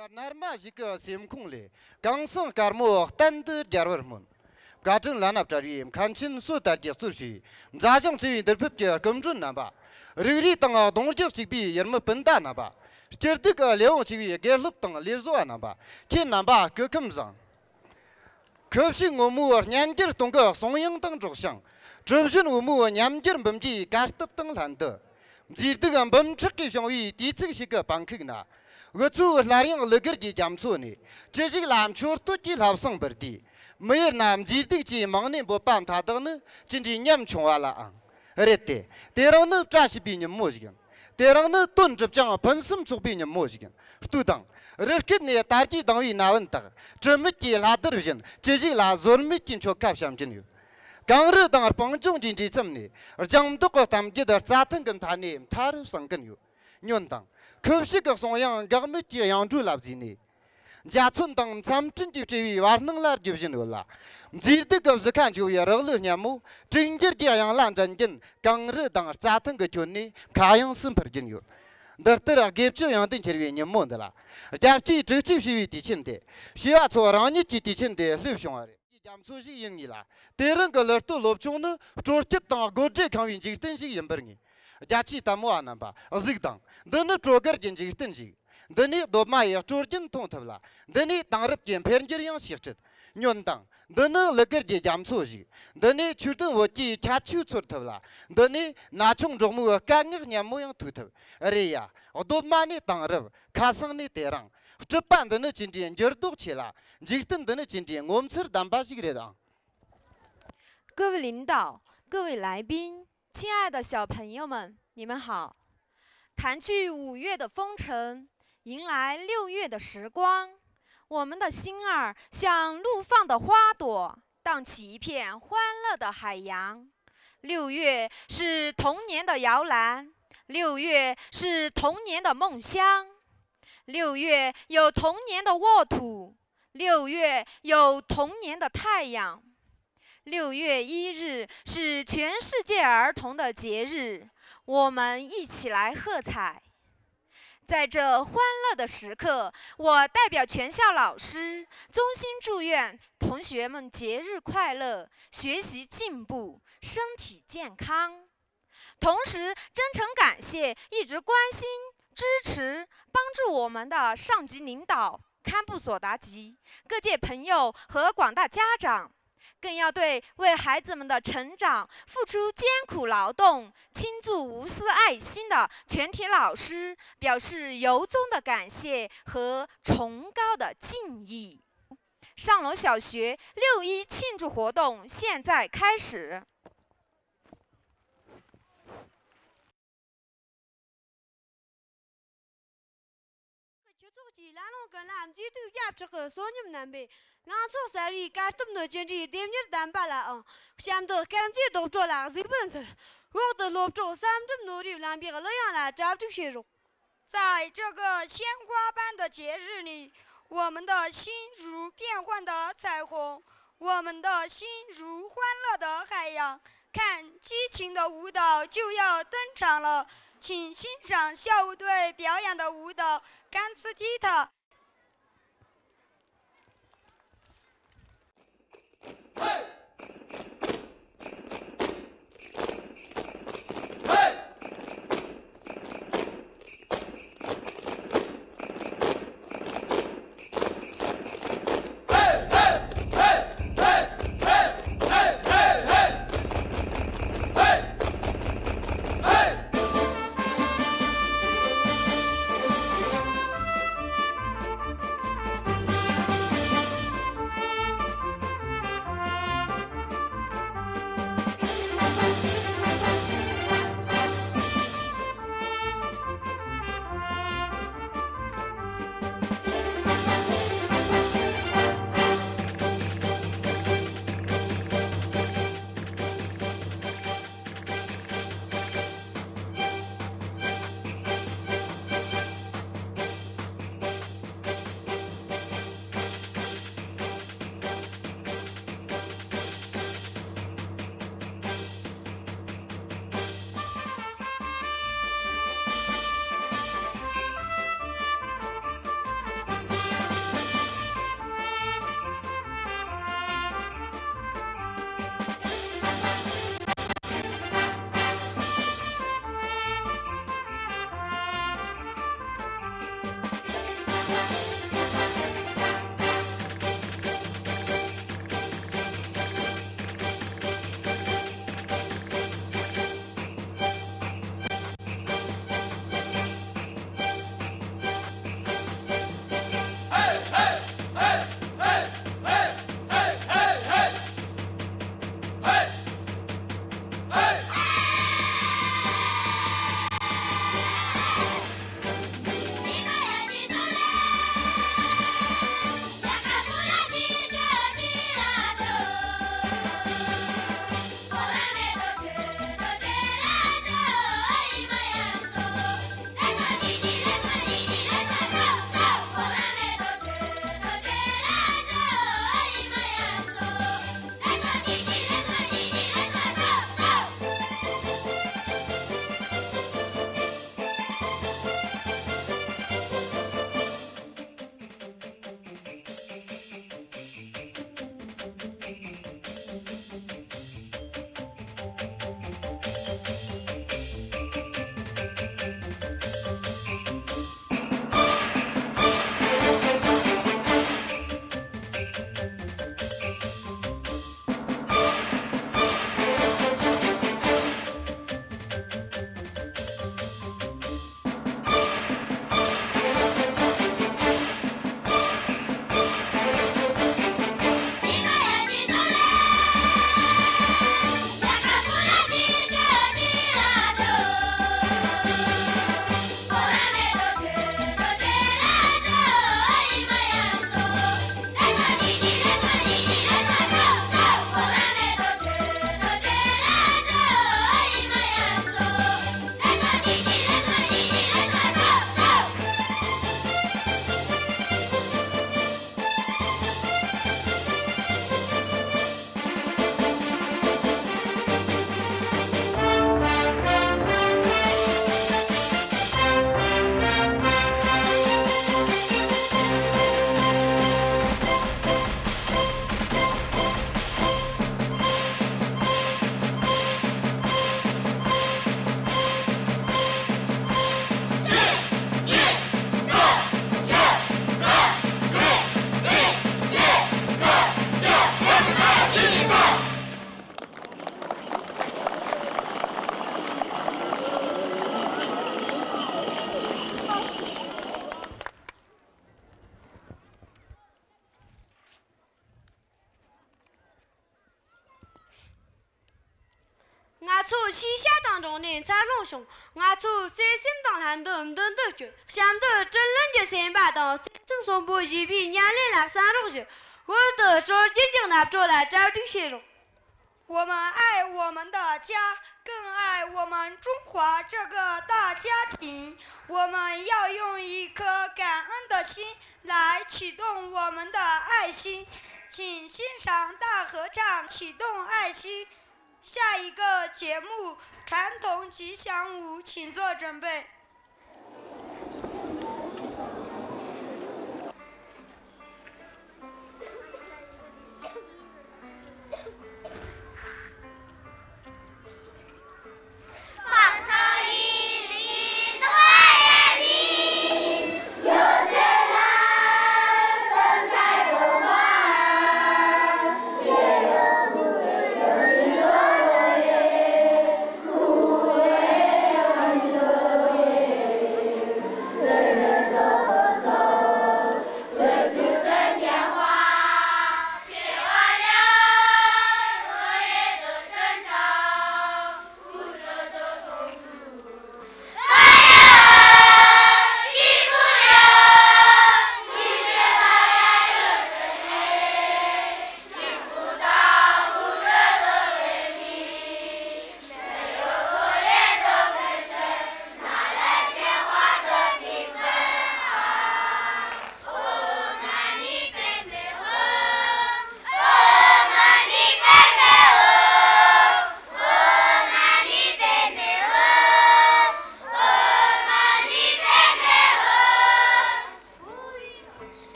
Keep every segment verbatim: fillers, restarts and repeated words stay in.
རྣལ་མ་ཞིག་གི་སེམས་ཁོང་ལས། གང་སེང་དཀར་མོ་གཏན་དུ་རྒྱལ་བར་སྨོན། བཀའ་དྲིན་བླ་ན་བྲལ་བའི་མཁན་ཆེན་སུ་དར་གྱིས་གཙོར་བྱས། མཛའ་ཞིང་བརྩེ་བའི་འདུར་ཕུད་ཀྱི་སྐུ་མགྲོན་རྣམ་པ། རིག་རུས་དང་གདུང་རྒྱུད་གཅིག་པའི་ཡུལ་མི་སྤུན་ཟླ་རྣམ་པ། སྤྱི་སྡུག་གི་ལས་དབང་ཆེ་བའི་དགེ་སློབ་དང་ལས་བཟོ་བ་རྣམ་པ། ཁྱེད་རྣམ་པ་སྐུ་ཁམས་བཟང་། ཁུ་བྱུག་སྔོན་མོའི་སྙན་འགྱུར་སྟོང་གི་གསུང་དབྱངས་དང་སྒྲོག་ཞིང་། གྲུ་བཞོན་འོལ་མོའི་ཉམས་འགྱུར་འབུམ་གྱི་གར་སྟབས་དང་ལྷན་དུ། མཛེས་སྡུག་འབུམ་ཕྲག་གིས་བྱུང་བའི་དུས་ཚིགས་ཤིག་གི་པང་ཁུག་ན། འུ་ཚོས་སླར་ཡང་གླུ་གར་གྱི་རྒྱ་མཚོ་ནས་ཅི་ཞིག་ལ་མཆོད་བསྟོད་ཀྱི་བསླབ་གསང་འབུལ་དུས། མི་ཡུལ་ན་མཛེས་སྡུག་ཅེས་མིང་ནས་འབོད་པ་མཐའ་དག་ནི་ཅི་འདྲའི་ཉམ་ཆུང་བ་ལ་ཨང་། རེད་དེ། དེ་རིང་ནི་བཀྲ་ཤིས་པའི་ཉིན་མོ་ཞིག་ཡིན། དེ་རིང་ནི་དོན་འགྲུབ་ཅིང་ཕུན་སུམ་ཚོགས་པའི་ཉིན་མོ་ཞིག་ཡིན། ལྟོས་དང་། རི་སྐེད་ནས་དར་གྱིས་ལྡིང་བའི་ན་བུན་དག། དྲི་མེད་ཀྱི་ལྷ་ལྡིར་བཞིན་ཅི་ཞིག་ལ་ཟོལ་མེད་ཀྱི་མཆོད་ཁ་བཤམས་ཀྱིན་ཡོད། གངས་རི་དང་སྤང་ལྗོངས་ཀྱི་འདྲེས་མཚམས་ནས། ལྗང་མདོག་གི་གཏམ་རྒྱུད་རྩྭ་ཐང་གི་མཐའ་ནས་མཐའ་རུ་གསང་གིན་ཡོད། ཉོན་དང་། ཁུ་བྱུག་གི་གསུང་དབྱངས་འགག་མེད་ཀྱི་དབྱངས་སྒྲོས་ལ་བརྫུས་ནས། འཇའ་ཚོན་དང་མཚམས་སྤྲིན་གྱིས་སྤྲས་པའི་བར་སྣང་ལ་རྒྱུ་བཞིན་ཡོད་ལ། མཛེས་སྡུག་གི་བཞུ་ཁ་འཇུ་བའི་རག་ལུས་སྙན་མོ། དྲུག་འགྱུར་གྱི་དབྱངས་ལ་འགྲན་གྱིན་གངས་རི་དང་རྩྭ་ཐང་གི་ཁྱོན་ནས་མཁའ་དབྱིངས་སུ་འཕུར་གྱིན་ཡོད། འདི་ལྟར་དགེ་བཅུ་དབྱངས་ལྡན་འཁྱིལ་བའི་ཉིན་མོ་འདི་ལ། རྒྱལ་སྤྱིའི་དྲུག་ཅུ་ཞེས་པའི་དུས་ཆེན་དེ། བྱིས་པ་ཚོ་རང་ཉིད་ཀྱི་དུས་ཆེན་དེ་སླེབས་བྱུང་བ་རེད། རྒྱ་མཚོ་ཞིག་ཡིན་ངེས་ལ། དེ་རིང་གི་གླུ་སྟོད་སློབ་ཆུང་ནི་སྤྲོ་སྐྱིད་དང་དགོད་བྲོས་ཁེངས་པའི་འཇིག་རྟེན་ཞིག་ཡིན་པར་ངེས། རྒྱ་ཆེའི་ལྟད་མོ་བ་རྣམ་པ་གཟིགས་དང་། འདི་ནི་སྤྲོ་གར་གྱི་འཇིག་རྟེན་ཞིག། འདི་ནི་གདོད་མ་ཡི་སྲོལ་རྒྱུན་མཐོང་ཐུབ་ལ། འདི་ནི་དེང་རབས་ཀྱི་འཕེལ་འགྱུར་ཡང་ཤེས་སྲིད། ཉོན་དང་། འདི་ནི་གླུ་གར་གྱི་རྒྱ་མཚོ་ཞིག། འདི་ནི་ཆོས་དོན་བོད་ཀྱི་ཁྱད་ཆོས་ཚོར་ཐུབ་ལ། འདི་ནི་ན་ཆུང་འབྲོག་མོའི་སྐད་ངག་སྙན་མོ་ཡང་ཐོས་ཐུབ། རེད་ཡ། གདོད་མ་ནས་དེང་རབས། ཁ་སང་ནས་དེ་རིང་། སྲིད་པ་འདི་ནི་ཅི་འདྲའི་འགྱུར་ལྡོག་ཆེ་ལ། འཇིག་རྟེན་འདི་ནི་ཅི་འདྲའི་ངོ་མཚར་ལྡན་པ་ཞིག་རེད་ཨང་། 各位领导，各位来宾，亲爱的小朋友们，你们好。掸去五月的风尘，迎来六月的时光，我们的心儿像怒放的花朵，荡起一片欢乐的海洋。六月是童年的摇篮，六月是童年的梦乡，六月有童年的沃土，六月有童年的太阳。六月一日是全世界儿童的节日，我们一起来喝彩。在这欢乐的时刻，我代表全校老师衷心祝愿同学们节日快乐，学习进步，身体健康。同时，真诚感谢一直关心、支持、帮助我们的上级领导、堪布索达吉、各界朋友和广大家长，更要对为孩子们的成长付出艰苦劳动、倾注无私爱心的全体老师表示由衷的感谢和崇高的敬意。上楼小学六一庆祝活动现在开始。 ཁྱུ་ཚོགས་ཀྱིས་བླ་བྲང་ཀུན་ལ་མཛེས་སྡུག་བརྒྱ་ཕྲག་གི་གསོན་ཉམས་བསྣམས་པས། ལང་ཚོ་གསར་བའི་གར་སྟབས་ནི་ཅི་འདྲའི་ལྡེམ་མྱུར་ལྡན་པ་ལ་ཨང་། གཤམ་དུ་དཀར་མཛེས་རྡོག་བྲོ་ལ་གཟིགས་པར་འཚལ། འོག་ཏུ་སློབ་གྲོགས་བསམ་གྲུབ་ནོར་བུས་བླངས་པའི་གླུ་དབྱངས་ལ་གྲ་སྒྲིག་བྱེད་རོགས། 在这个鲜花般的节日里，我们的心如变幻的彩虹，我们的心如欢乐的海洋。看，激情的舞蹈就要登场了，请欣赏校务队表演的舞蹈《甘斯蒂塔》。ང་ཚོ་ཤེས་བྱ་དང་འགྲོགས་ནས་འཚར་ལོངས་བྱུང་། ང་ཚོའི་བརྩེ་སེམས་དང་ལྷན་དུ་མདུན་དུ་བསྐྱོད། གཤམ་དུ་དྲིན་ལན་གྱི་སེམས་པ་དང་བརྩེ་སེམས་གསོན་པོ་ཞེས་པའི་བརྙན་ལེན་ལ་བསམ་རོགས་ཞུ། འོག་ཏུ་སྲོལ་རྒྱུན་གྱི་རྣམ་གྲོལ་ལ་གྲ་སྒྲིག་བྱེད་རོགས། 我们爱我们的家，更爱我们中华这个大家庭。我们要用一颗感恩的心来启动我们的爱心。请欣赏大合唱启动爱心。下一个节目，传统吉祥舞，请做准备。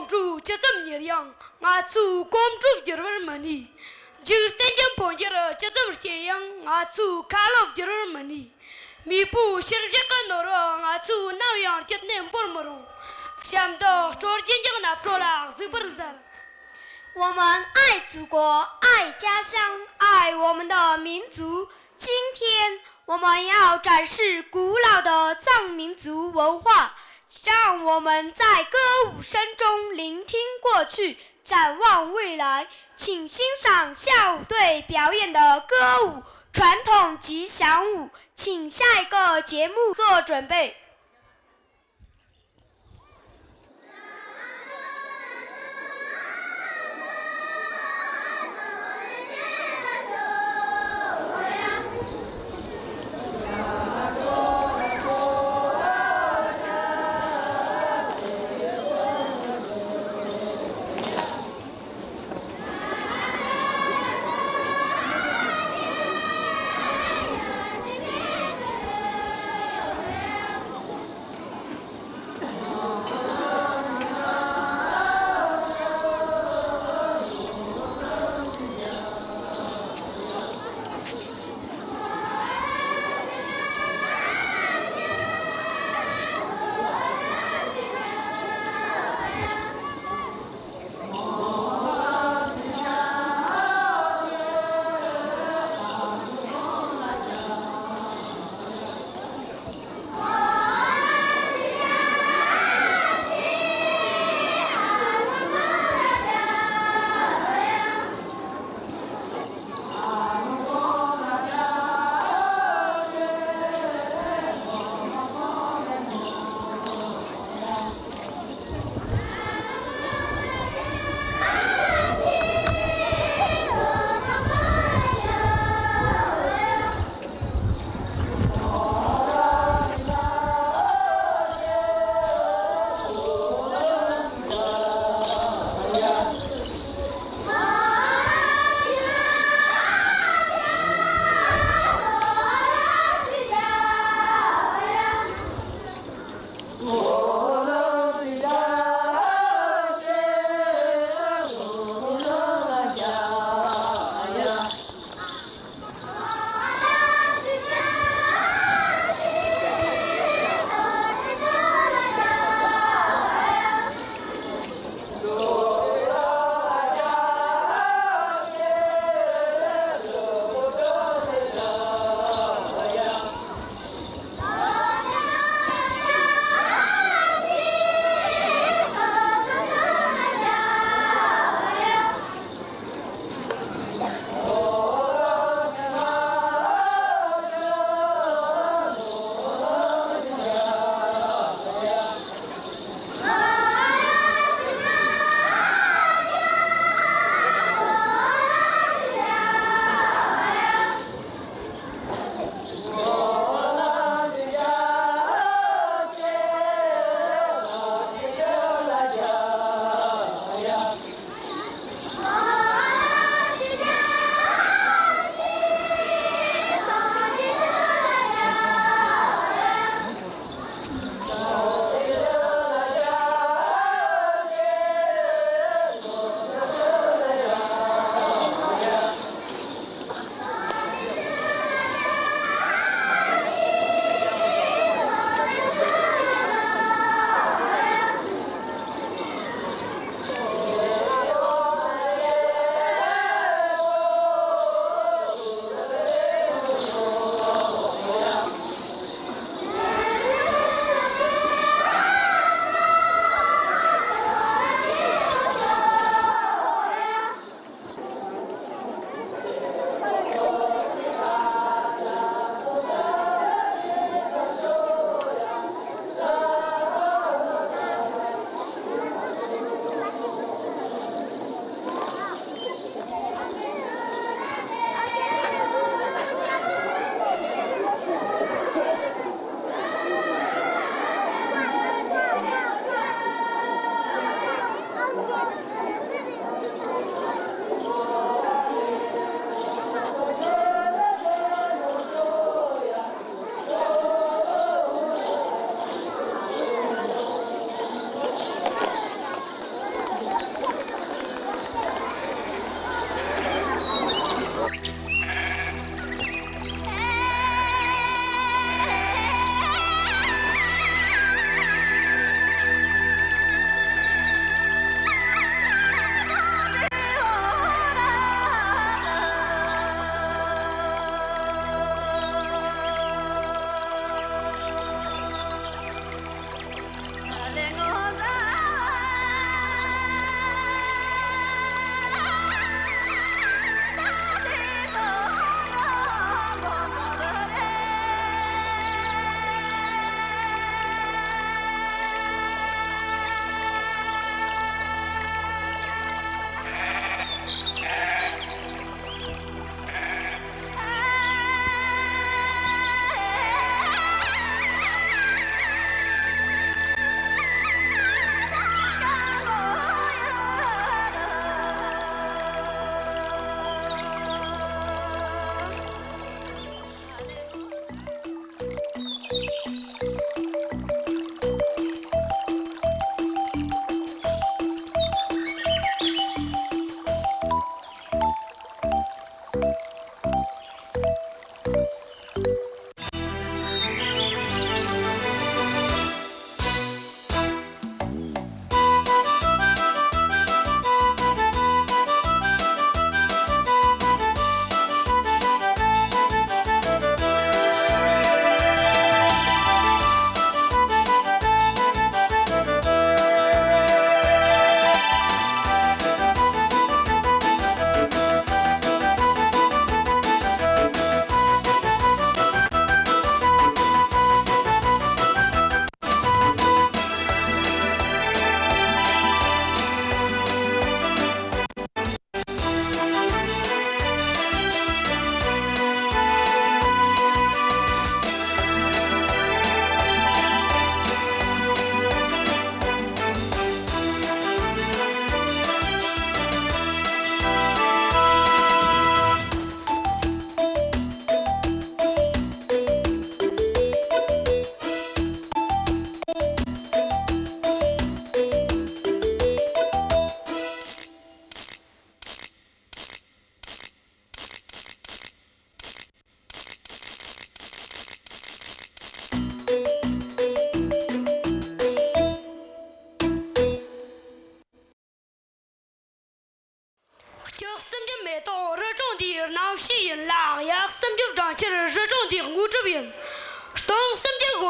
འགྲོ་ཇི་ཙམ་ཉེར་ཡང་ང་ཚོས་གོམ་བགྲོད་བསྒྱུར་བར་མི་ནུས། འཇིག་རྟེན་གྱི་འཕོ་འགྱུར་ཇི་ཙམ་སྐྱེ་ཡང་ང་ཚོས་ཁ་ལོ་བསྒྱུར་བར་མི་ནུས། མེས་པོའི་ཕྱིར་བཞག་གི་ནོར་བུ་ང་ཚོས་ནམ་ཡང་བརྗེད་ནས་འབོར་མི་རུང་། གཤམ་དུ་སྲོལ་རྒྱུན་གྱི་རྣམ་གྲོལ་ལ་གཟིགས་པར་མཛད། 我们爱祖国，爱家乡，爱我们的民族。今天我们要展示古老的藏民族文化，让我们在歌舞声中聆听过去，展望未来。请欣赏下午队表演的歌舞，传统吉祥舞，请下一个节目做准备。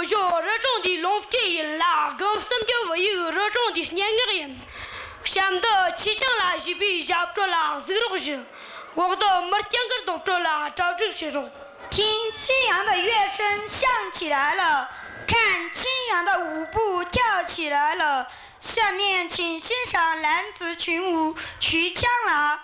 བཞོ་རི་གྲོང་འདིའི་ལུང་སྐད་ཡིན་ལ། སྒང་གསུམ་གྱི་བུ་ཡིག་རི་གྲོང་འདིའི་སྙན་ངག་ཡིན། གཤམ་དུ་ཆོས་ཆང་ལ་ཞུས་པའི་ཞབས་བྲོ་ལ་གཟིགས་རོགས་ཞུ། འོག་ཏུ་མི་རྐྱང་གི་རྡོག་བྲོ་ལ་གྲ་སྒྲིག་བྱེད་རོགས། 听青阳的乐声响起来了，看青阳的舞步跳起来了，下面请欣赏男子群舞徐腔啦。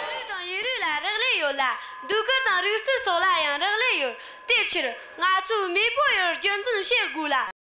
རིགས་དང་ཡིག་རིགས་ལ་རག་ལས་ཡོད་ལ། ཟློས་གར་དང་རིག་རྩལ་སོགས་ལ་ཡང་རག་ལས་ཡོད། དེའི་ཕྱིར་ང་ཚོས་མེས་པོ་ཡི་རྒྱུན་འཛིན་བྱེད་དགོས་ལ།